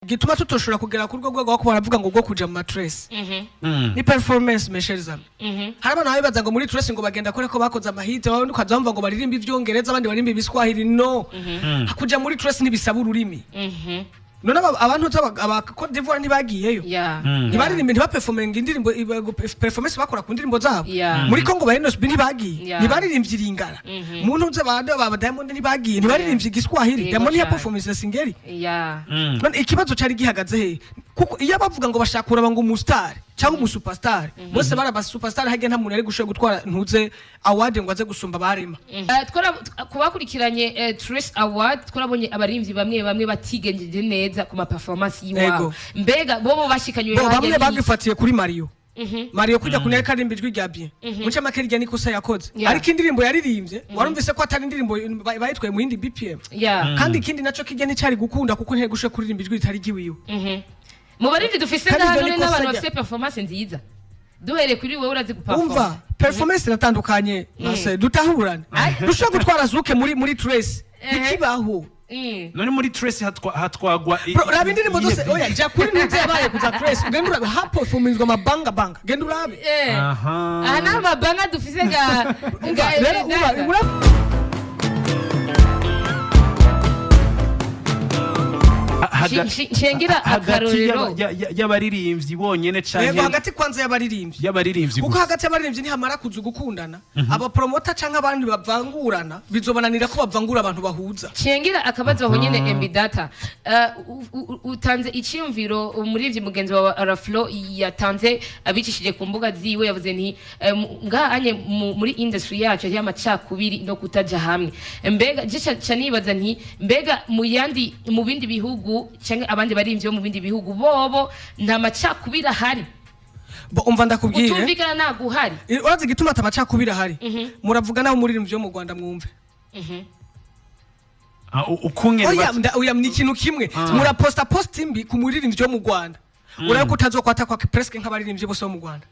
Gituma tutoshobora kugera kuri urwo rwego, ko baravuga ngo rwo kuja mu ma Trace ni performance, mes chers amis. Hari abantu babibaza ngo muri Trace ngo bagenda kure ko bakoze ama hit, abandi ukaza bumva ngo baririmba ivyongereza, abandi baririmba ibiswahili. No kuja muri Trace ntibisaba ururimi. None abantu aba Cote d'Ivoire ntibagiyeyo? Ntibaririmbe, ntibaperforminga indirimbo, performance bakora ku ndirimbo zabo? Muri Congo ba Innoss'B ntibagiye? Ntibaririmbye iringara? Mu ntuze ba Diamond ntibagiye? Ntibaririmbye igiswahili? Diamond ntiyaperformance singeli? None ikibazo cari gihagaze he? Kuko iyo bavuga ngo bashaka kuraba ngo umustar cyangwa umusuperstar, bose bari abasuperstar, harya nta muntu yari gushobora gutwara ntuze award ngo aze gusumba barema. Kubakurikiranye Trace Award, twarabonye abarimvyi bamwe bamwe batigenjeje neza ku ma performance y'iwabo. Ego. Mbega bobo bashikanywe Bo hajya bamwe n'iki? bagifatiye kuri Mario. Mario kujya kuneka arimba ijwi rya bien, muce make rya nikosa yakoze. Ariko indirimbo yaririmbye, warumvise ko atari indirimbo bayitwaye mu yindi BPM. Kandi ikindi naco kijya nticari gukunda, kuko ntiyari gushobora kuririmba ijwi ritari ryiwiwe. Mu barimvyi dufise Kandi ngaha ivyo none nikosa n'abantu bafise performance nziza, duhereye kuri wowe, urazi guperforma. Umva, performance iratandukanye. Nase dutahurane, dushobora gutwara Zuke muri Trace ikibaho. None muri Trace hatwagwa Bro, raba indirimbo iyihe zose. beat? Oya, jya kuri ntuze yabaye kuza Trace, ugenda urabe haperforminzwa amabanga banga, genda urabe. Aha. Aha ni amabanga dufise ga Rero uba Nshengira Hagati akarorero. y'abaririmbyi bonyene Yego. canke Hagati kwanza y'abaririmbyi. Y'abaririmbyi Kuko gusa. hagati y'abaririmbyi ntihamara kuza gukundana, abapromota canke abandi bavangurana, bizobananira ko bavangura abantu bahuza. Nshengira akabazo aho nyene, MB Data. Utanze iciyumviro, umuririmbyi mugenzi wawe Araflo yatanze abicishije ku mbuga ziwe, yavuze nti ngaha anye muri industry yacu hariho amacakubiri no kutaja hamwe. Mbega je ca nibaza nti mbega mu yandi, mu bindi bihugu canke abandi baririmbyi bo mu bindi bihugu, bobo nta macakubiri ahari? Bo, umva ndakubwire. Utumvikana ntabwo uhari? Urazi igituma ata macakubiri ahari? Muravuga nawe umuririmbyi wo mu Rwanda, mwumve. Ah, ukungene Oya, oya, ni ikintu kimwe. Muraposta post mbi ku muririmbyi wo mu Rwanda, urabona ko utazokwata kwa presque nk'abaririmbyi bose bo mu Rwanda.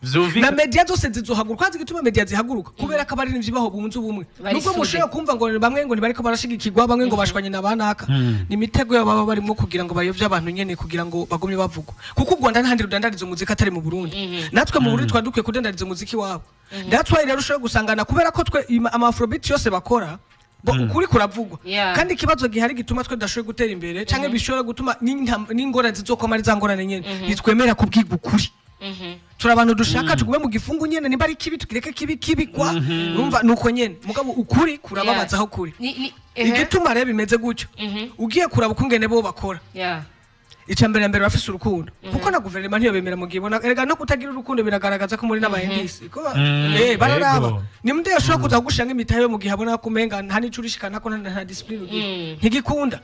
Na Vyumvikana. media zose zizohaguruka. Urazi igituma media zihaguruka? Kubera ko abaririmbyi baho bunze ubumwe. Bari Nubwo soudés. mushobora kumva ngo bamwe ngo ntibariko barashigikirwa, bamwe ngo bashwanye na banaka, ni imitego yabo baba barimo kugira ngo bayovye abantu nyene, kugira ngo bagumye bavugwa, kuko u Rwanda ntahandi rudandariza umuziki atari mu Burundi. Natwe mu Burundi twari dukwiye kudandariza umuziki wabo. That's why rero ushobora gusangana, kubera ko twe ama afrobeat yose bakora bo, ukuri kuravugwa. Kandi ikibazo gihari gituma twe tudashoboye gutera imbere, canke bishobora gutuma n'ingorane zizokwama ari za ngorane nyene, nitwemera kubwirwa ukuri. Turi abantu dushaka tugume mu gifungu nyene, nimba ari kibi tukireke kibi kibi kwa urumva nuko nyene, mugabo ukuri kurababaza aho kuri. Ni. Igituma rero bimeze gutyo, ugiye kuraba ukungene bo bakora, icya mbere na mbere bafise urukundo, kuko na guverinoma ntiyobemera mu gihe ibona. Erega no kutagira urukundo biragaragaza ko muri n'abayendisi ko bararaba. Ni mude yashobora kuza kugushira nk'imitahe yo mu gihe abona ko umenga nta n'ico urishikana ko nta discipline ugira, ntigikunda.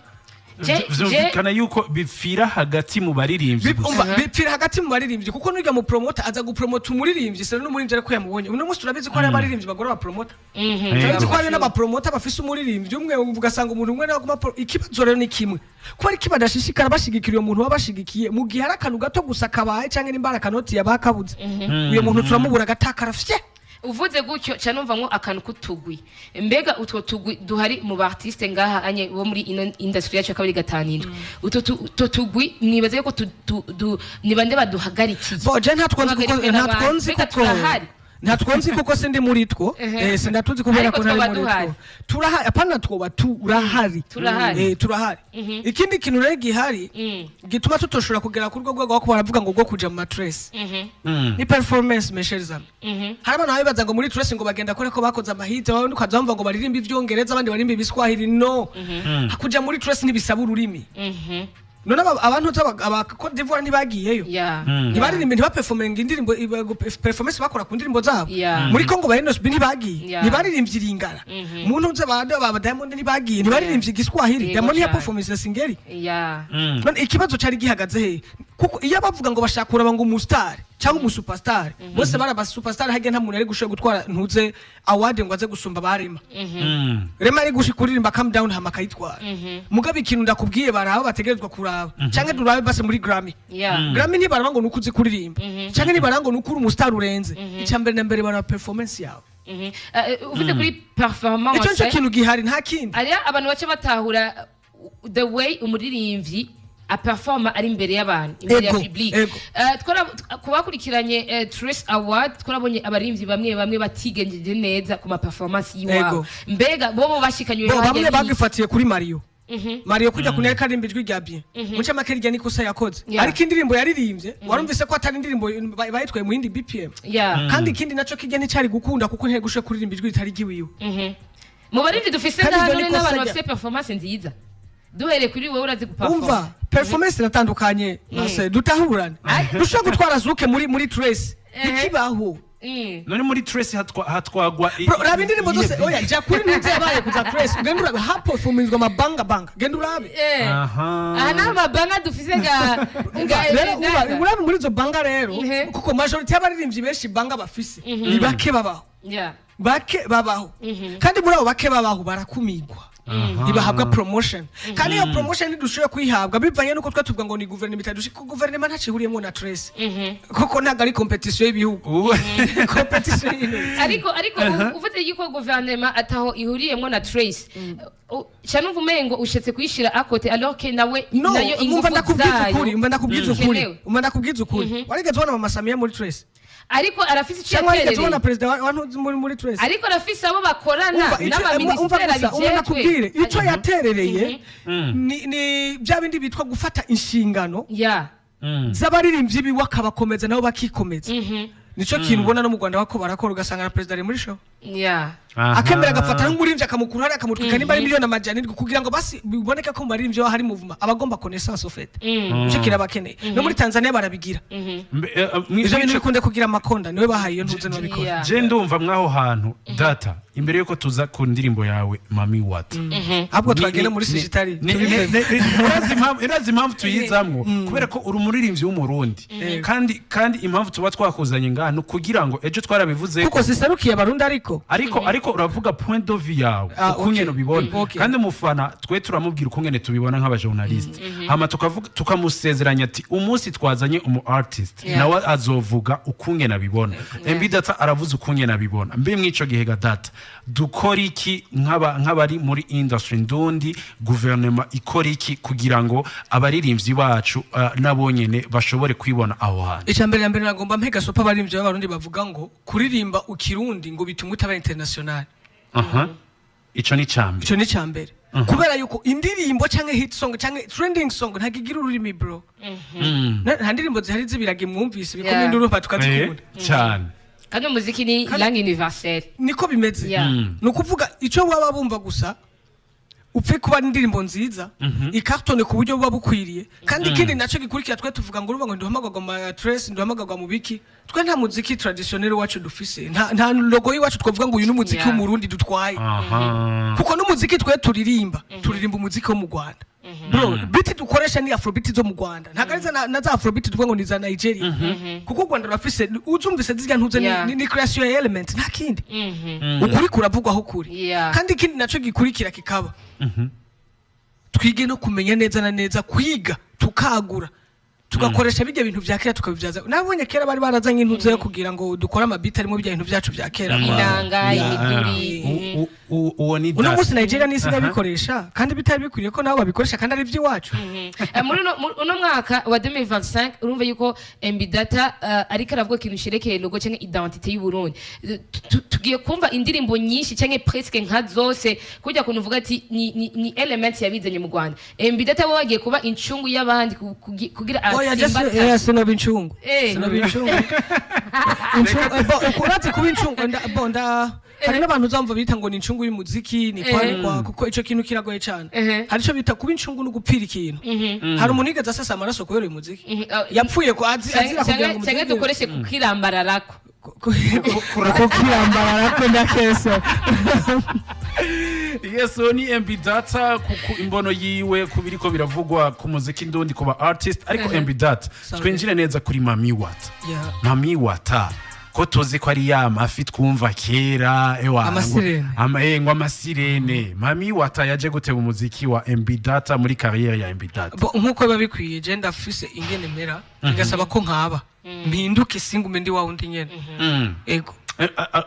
Vyumvikana yuko bipfira hagati mu baririmbyi gusa. Umva, bipfira hagati mu baririmbyi, kuko nurya mu promoter aza gupromota umuririmbyi sero n'umuririmbyi ariko yamubonye. Uno munsi turabizi ko hari abaririmbyi bagora abapromota. Turabizi ko hari n'abapromota bafise umuririmbyi umwe, ugasanga umuntu umwe nawe aguma ikibazo rero ni kimwe, kuba ariko badashishikara bashigikira uyo muntu baba bashigikiye, mu gihe hari akantu gato gusa kabaye canke nimba hari akanoti yaba kabuze, uyo muntu turamubura, agatakara fye. Uvuze gutyo ca numvamwo akantu k'utugwi. Mbega utwo tugwi duhari mu ba artiste ngaha anye bo muri ino industry yacu ya 257, utwo tugwi mwibaza yuko ni bande baduhagarikiye? Bo, je ntatwo nzi kuko Duhagarikwe ntatwo n'abandi. nzi Mbega kuko turahari? Ntatwo nzi kuko sindi muri two. Sindatuzi kubera Ariko ko ntari twoba muri duhari. two. Turahari, apana twoba turahari. Turahari. Turahari. Ikindi kintu rero gihari gituma tutoshobora kugera kuri urwo rwego aho baravuga ngo rwo kuja mu ma Trace ni performance, mes chers amis. Hari abantu babibaza ngo muri Trace ngo bagenda kure ko bakoze ama hit, abandi ukaza bumva ngo baririmba ivyongereza, abandi baririmba ibiswahili. No kuja muri Trace ntibisaba ururimi. None abantu aba Cote d'Ivoire ntibagiyeyo? Ntibaririmbe, ntibaperforminga indirimbo, performance bakora ku ndirimbo zabo? Muri Congo ba Innoss'B ntibagiye? Ntibaririmbye iringara? Mu ntuze ba Diamond ntibagiye? Ntibaririmbye igiswahili? Diamond ntiyaperformance singeli? None ikibazo cari gihagaze he? Kuko iyo bavuga ngo bashaka kuraba ngo umustar cyangwa umusuperstar, bose bari abasuperstar, harya nta muntu yari gushobora gutwara ntuze award ngo aze gusumba barema. Rema ari gushika kuririmba Calm Down hama akayitwara. Mugabo ikintu ndakubwiye, baraba bategerezwa kuraba, canke turabe base muri Grammy. Grammy ntibaraba ngo nuko uzi kuririmba, canke ntibaraba ngo nuko uri umustar urenze. Icya mbere na mbere baraba performance yawe. Uvuze kuri performance, Ico nico kintu gihari, nta kindi. hariho abantu baca batahura. the way umuririmbyi aperforma ari imbere y'abantu, imbere ya public. Ku bakurikiranye Trace Award, twarabonye abaririmbyi bamwe bamwe batigenjeje neza ku ma performance y'iwabo. Mbega bobo bashikanywe Bo hajya bamwe n'iki? bagifatiye kuri Mario. Mario kujya kuneka arimba ijwi rya bien, muce make rya nikosa yakoze, ariko indirimbo yaririmbye warumvise ko atari indirimbo bayitwaye mu yindi BPM. Kandi ikindi naco kijya nticari gukunda, kuko ntiyari gushobora kuririmba ijwi ritari ryiwiwe. Mu baririmbyi dufise Kandi ngaha ibyo none nikosa n'abantu bafise performance nziza, duhereye kuri wowe, urazi guperforma. Umva, performance iratandukanye, nase dutahurane. Dushobora gutwara Zuke muri Trace, ikibaho. None muri Trace hatwagwa Bro, raba indirimbo iyihe zose. beat? Oya, jya kuri ntuze yabaye kuza Trace, ugenda urabe haperforminzwa amabanga banga, genda urabe. Aha ni amabanga dufise ga Rero urabe muri izo banga rero, kuko majority y'abaririmbyi benshi banga bafise ni bake babaho. Bake babaho, kandi muri abo bake babaho barakumigwa, ntibahabwa promotion. Kandi iyo promotion ntidushoboye kuyihabwa bivanye n'uko twe tuvuga ngo ni guverinoma itadushe, ko guverinoma ntacyo ihuriyemo na Trace, kuko ntabwo ari competition y'ibihugu, competition y'ibihugu. Ariko uvuze yuko guverinoma ataho ihuriyemo na Trace, ca numva umengo ushatse kuyishira à côté, alors que nawe No, nayo umva, ingufu ndakubwiza zayo ukuri, umva ndakubwiza ukuri, zikenewe. umva ndakubwiza ukuri. Warigeze ubona Mama Samiya muri Trace? Ariko arafise ico Cyangwa warigeze ubona yaterereye. perezida wa ntuzi muri Trace? Ariko arafise abo bakorana Umva, umva n'abaminisiteri gusa, umva nakubwire abijejwe. ico yaterereye ni bya bindi bitwa gufata inshingano z'abaririmbyi biwe, akabakomeza nabo bakikomeza. Nico kintu ubona no mu Rwanda bako barakora, ugasanga na perezida ari muri show, akemera agafata nk'umuririmbyi akamukura hariya, akamutwika nimba ari miliyoni 700, kugira ngo basi biboneke ko mu baririmbyi hari mouvement, abagomba connaissance au fait. Nico kirabakeneye. No muri Tanzania barabigira. Ivyo bintu bikunde kugira amakonda, niwe bahaye iyo ntuze n'ababikora. Je ndumva mwaho hantu data, imbere yuko tuza ku ndirimbo yawe Mami Wata, Ahubwo twagenda muri sigitari. Urazi impamvu tuyizamwo? Kubera ko uri umuririmbyi w'Umurundi, kandi impamvu tuba twakuzanye ngaha ni ukugira ngo ejo twarabivuze Kuko ziserukiye Abarundi, ariko ariko uravuga point de vue yawe, ukungene ubibona. Kandi umufana twe turamubwira ukungene tubibona nk'abajournaliste, hama tukavuga, tukamusezeranya ati umunsi twazanye umu artist, nawe azovuga ukungene abibona. MB Data aravuze ukungene abibona. Mbe mw'ico gihe ga data, dukora iki nk'abari muri industry ndundi? Guverinoma ikora iki kugira ngo abaririmbyi bacu nabo nyene bashobore kwibona aho hantu? Icya mbere na mbere, nagomba mpega sopa abaririmbyi b'Abarundi bavuga ngo kuririmba ukirundi ngo bituma utaba international. Aha, ico ni cambere. Icyo ni icya mbere, kubera yuko indirimbo canke hit song canke trending song ntabwo igira ururimi, bro. Nta ndirimbo zihari z'ibiragi mwumvise bikomeye induru tukazikunda. Cyane. Kandi umuziki ni langue universelle. Niko bimeze. Ni ukuvuga icyo waba bumva gusa, upfe kuba ari indirimbo nziza ikartone ku buryo buba bukwiriye. Kandi ikindi nacyo gikurikira, twe tuvuga ngo uruvuga ngo nduhamagagwa mu ma Trace, nduhamagagwa mu biki. Twe nta muziki traditionnel wacu dufise, nta logo y'iwacu twavuga ngo uyu ni umuziki w'Umurundi dutwaye, kuko n'umuziki twe turirimba, turirimba umuziki wo mu Rwanda, bro. Beat dukoresha ni afrobeat zo mu Rwanda, ntabwo ari na za afrobeat tuvuga ngo ni za Nigeria, kuko u Rwanda rurafise uzumvise zirya ntuze ni creation ya element, nta kindi. Ukuri kuravugwa aho kuri. Kandi ikindi naco gikurikira kikaba twige no kumenya neza na neza kwiga, tukagura, tugakoresha bijya bintu vya kera, tukabibyaza. Nabonye kera bari barazanye intuze yo kugira ngo dukore amabiti arimo bijya bintu byacu vya kera. Inanga, imiduri. Uwo ni Uno data. munsi Nigeria n'isi irabikoresha, kandi bitari bikwiriye ko nabo babikoresha, kandi ari iby'iwacu. Muri uno mwaka wa 2025, urumva yuko MB Data ariko aravuga ikintu cerekeye logo canke identité y'u Burundi. Tugiye kumva indirimbo nyinshi canke presque nka zose kujya kuntu uvuga ati ni element yabizanye mu Rwanda. MB Data bo bagiye kuba incungu y'abandi kugira Oya, just atsimbataze. Sinoba incungu. Sinoba incungu. Bo, urazi kuba incungu, bo, hari n'abantu uzamva bita ngo ni incungu y'umuziki, ni kwa ni kwa, kuko ico kintu kiragoye cane. Hari ico bita kuba incungu no gupfira ikintu. Hari umuntu yigeze asesa amaraso kubera uyu muziki? Yapfuye ko azira kugira ngo Canke umuziki dukoreshe kukirambararako. Ko kirambarara ko ndakese. Yes, uwo ni MB Data kuko imbono yiwe ku biriko biravugwa ku muziki ndundi, ku ba artist. Ariko MB Data, Sorry. twinjire neza kuri Mami Wata. Mami Wata, ko tuzi ko ari ya mafi twumva kera, ewa, Amasirene. Ngo amasirene. Mami Wata yaje gute mu muziki wa MB Data, muri carrière ya MB Data? Bo, nkuko biba bikwiye, je ndafise ingene mera, bigasaba ko nkaba mpinduke, singume ndi wa wundi nyene. Ego.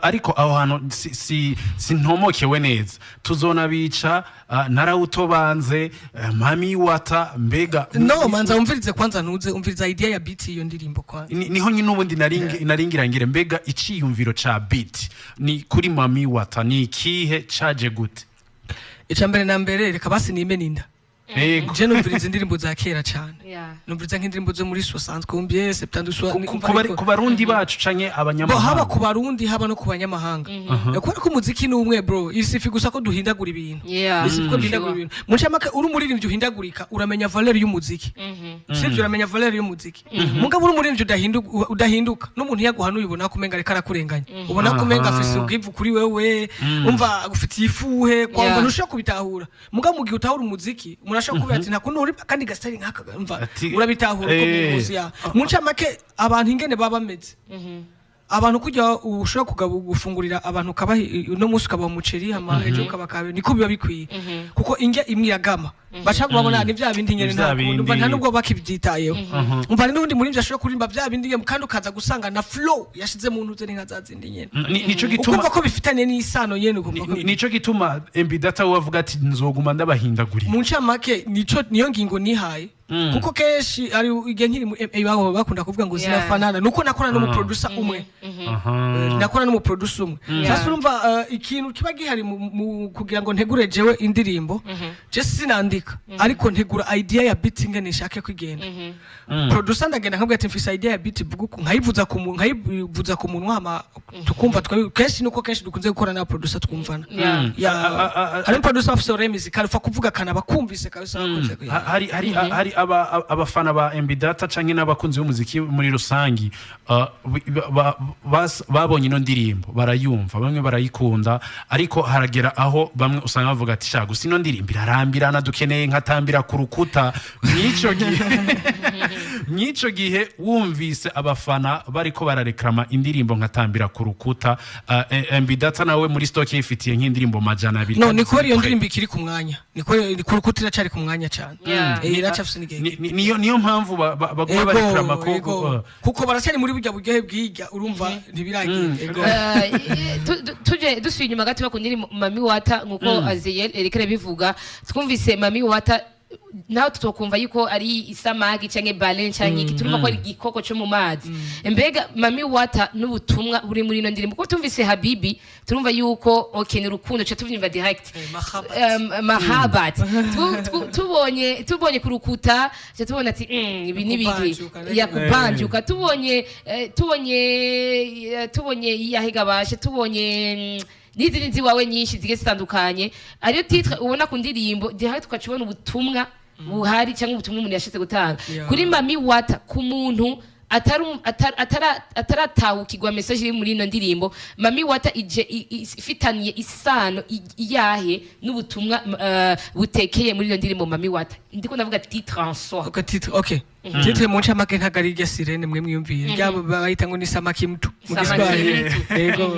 Ariko aho hantu si ntomokewe neza, tuzonabica narawutobanze, Mami Wata, mbega? No, manza umvirize kwanza, ntuze umviriza idea ya beat iyo ndirimbo kwanza. Niho nyine ubundi naringirangire, mbega iciyumviro ca beat ni kuri Mami Wata ni ikihe, caje gute? Ica mbere na mbere, reka basi nime ninda. Je numviriza indirimbo za kera cyane. Numviriza nk'indirimbo zo muri 60 combien, 70 Ku Barundi bacu canke Bo, haba abanyamahanga? ku Barundi, haba no ku banyamahanga. Kubera ko umuziki ni umwe, bro, isifi gusa ko duhindagura ibintu. Isifi ko duhindagura ibintu. Mu ncamake, uri umuririmbyi uhindagurika, uramenya valeur y'umuziki, sivyo? Uramenya valeur y'umuziki. Mugabo uri umuririmbyi udahinduka, n'umuntu yaguhanuye ubona ko umenga ariko arakurenganya, ubona ko umenga afise ubwivu kuri wewe, umva agufitiye ifuhe kwamba ntushobora kubitahura. Mugabo mu gihe utahura umuziki, umuntu ashobora kuvuga ati nta kuntu uri kandi gasitari nk'aka, umva, urabitahura uko biri kose. Ya, mu ncamake, abantu ingene baba bameze, abantu kujya ushobora kugaba gufungurira abantu, ukabaha uno munsi ukabaha umuceri, hama ejo ukabakabe, niko biba bikwiye, kuko indya imwe iragama, bashaka kubabona ni bya bindi nyene. Ni vya Nta kundi, umva, nta bindi. nubwo bakibyitayeho. Umva, hari n'ubundi muririmbyi ashobora kuririmba bya bindi nyene, kandi ukaza gusanga na flow yashize mu ntuze ni nka za zindi nyene. Nico gituma Ukumva ko bifitanye n'isano nyene, ukumva ko Nico gituma MB Data we avuga ati nzoguma ndabahindagurira. Mu ncamake, nico niyo ngingo nihaye, kuko kenshi ari igihe nkiri mu MA bakunda kuvuga ngo zinafanana, nuko nakora n'umuproducer umwe. Nakora n'umuproducer umwe. Sasa urumva, ikintu kiba gihari kugira ngo ntegure jewe indirimbo, je sinandika, ariko ntegura idea ya beat ingene nshake kwigenda. Producer ndagenda nkabwira ati mfise idea ya beat ivuga uku, nkayivuza ku munwa, hama tukumva. Twe kenshi nuko kenshi dukunze gukora na producer twumvana. Ya, hari producer afise oreille musicale, ufa kuvuga kanaba kumvise kabisa bakoze. Hari abafana ba MB Data canke n'abakunzi b'umuziki muri rusangi, babonye ino ndirimbo barayumva, bamwe barayikunda, ariko haragera aho bamwe usanga bavuga ati sha gusa ino ndirimbo irarambirana, dukeneye nkatambira ku rukuta. Mw'ico gihe wumvise abafana bariko barareklama indirimbo nkatambira ku rukuta, MB Data nawe muri stock yifitiye nk'indirimbo 200. No, Kandi ni kubera iyo ziri ndirimbo ikiri ku mwanya, ni ku rukuta iracari ku mwanya cyane. Iracafise n'igihe. Niyo mpamvu baguma bareklama ko Ego. Kuko baracyari muri burya buryohe bw'irya, urumva ntibiragira. Ego. Tuje dusubiye inyuma gato ku ndirimbo Mami Wata, nkuko Azeyel ereka bivuga, twumvise Mami Wata nawe tutokumva yuko ari isamaki canke baleine canke iki, turumva ko ari igikoko cyo mu mazi. Mbega Mami Wata n'ubutumwa buri muri ino ndirimbo, kuko tumvise Habibi turumva yuko okay, ni urukundo, ca tuvyumva direct. Mahabat. Mahabat. Tubonye ku rukuta ca tubona ati ibi ni biki? Kubanjuka, Yakubanjuka. Tubonye yahegabashe, tubonye n'izindi ziwawe nyinshi zigiye zitandukanye, ariyo titre ubona ku ndirimbo direct, tukaca ubona ubutumwa buhari cyangwa ubutumwa umuntu yashatse gutanga kuri Mami Wata. Ku muntu ataratahukirwa message iri muri ino ndirimbo Mami Wata, ije ifitaniye isano iyahe n'ubutumwa butekeye muri ino ndirimbo Mami Wata? Ndiko ndavuga titre en soi. Okay, titre, okay. Titre mu ncamake ntabwo ari irya sirene mwe mwiyumviye, ryabo bayita ngo ni samaki mtu mu Samaki Giswahili. mtu. Yego.